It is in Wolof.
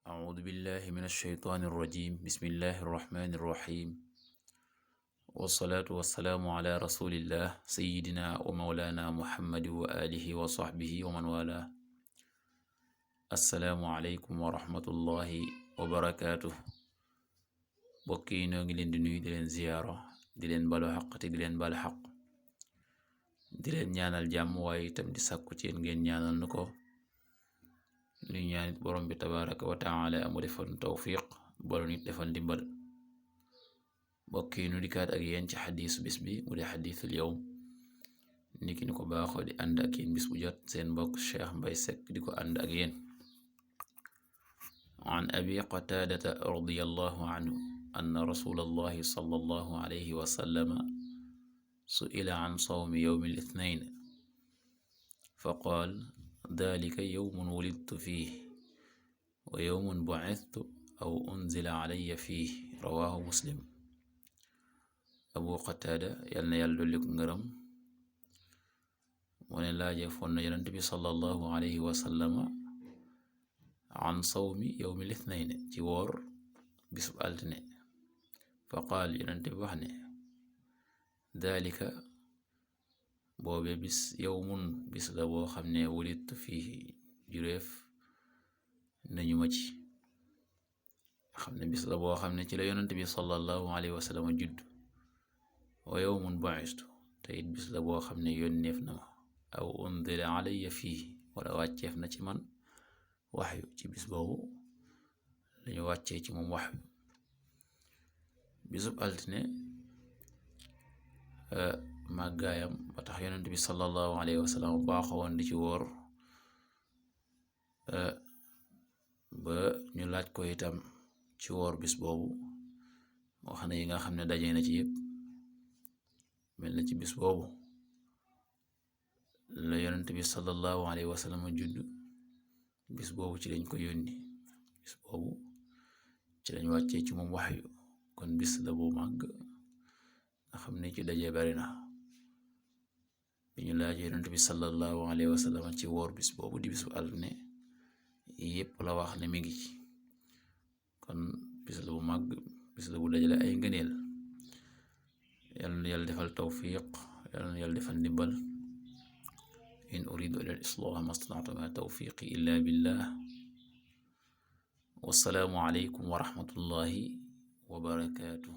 أعوذ بالله من الشيطان الرجيم بسم الله الرحمن الرحيم والصلاة والسلام على رسول الله سيدنا ومولانا محمد وآله وصحبه ومن والاه السلام عليكم ورحمة الله وبركاته bokki noo ngi leen di nuyu di leen ziyaaro di leen balu xaq te di leen bal xaq di leen ñaanal jàmm waaye itam di sàkku ci yéen ngeen ñaanal nu ko ñu ñaanit borom bi tabaraka wa taala amu defal tawfiq bolo nit defal ndimbal bokki nu dikkaat ak yéen ci xadiisu bis bi mu di xadiisul yawm niki ni ko baaxoo di ànd ak yéen bis bu jot seen mbokk Cheikh Mbay Seck di ko ànd ak yéen an abi qataadata radiyallahu anhu anna rasulallahi sallallahu alayhi wa sallama su'ila an sawmi yawmi al-ithnayn fa qaal dalika yawmun wulidtu fiih wa yawmun bu'ithtu aw unzila alayya fiih rawaahu muslim abu qataada yal na yàlla dolli ko ngërëm mu ne laaje foon na yonent bi sallallahu alayhi wa sallama an sawmi yawmi al-ithnayn ci woor bisub altine fa qaal yonent bi wax ne dalika boobe bis yawmun bis la boo xam ne wulidtu fii jureef nañu ma ci xam ne bis la boo xam ne ci la yonent bi sallallahu alayhi wa sallam judd wa yawmun bu'istu te it bis la boo xam ne yónneef na ma aw unzila alayya fii wala wàcceef na ci man waxyu ci bis boobu lañu wàccee ci moom waxyu bisub altine màggaayam ba tax yonent bi sallallahu alayhi wa sallam baaxoon di ci woor ba ñu laaj ko itam ci woor bis boobu wax na yi nga xam ne daje na ci yépp mel na ci bis boobu la yonent bi sallallahu alayhi wa sallam judd bis boobu ci lañ ko yónni bis boobu ci lañ wàccee ci moom waxyu kon bis la bu màgg nga xam ne ci daje bari na bi ñu laaj yonent bi sallallahu alayhi wa sallam ci woor bis boobu di bis bu altine yépp la wax ne mi ngi ci kon bis la bu màgg bis la bu dajale ay ngëneel yal na yàlla defal tawfiq yal na yàlla defal ndimbal in uridu illa al-islaha ma stata'tu ma tawfiqi illa billah wassalaamu alaykum wa rahmatullahi wa barakatuh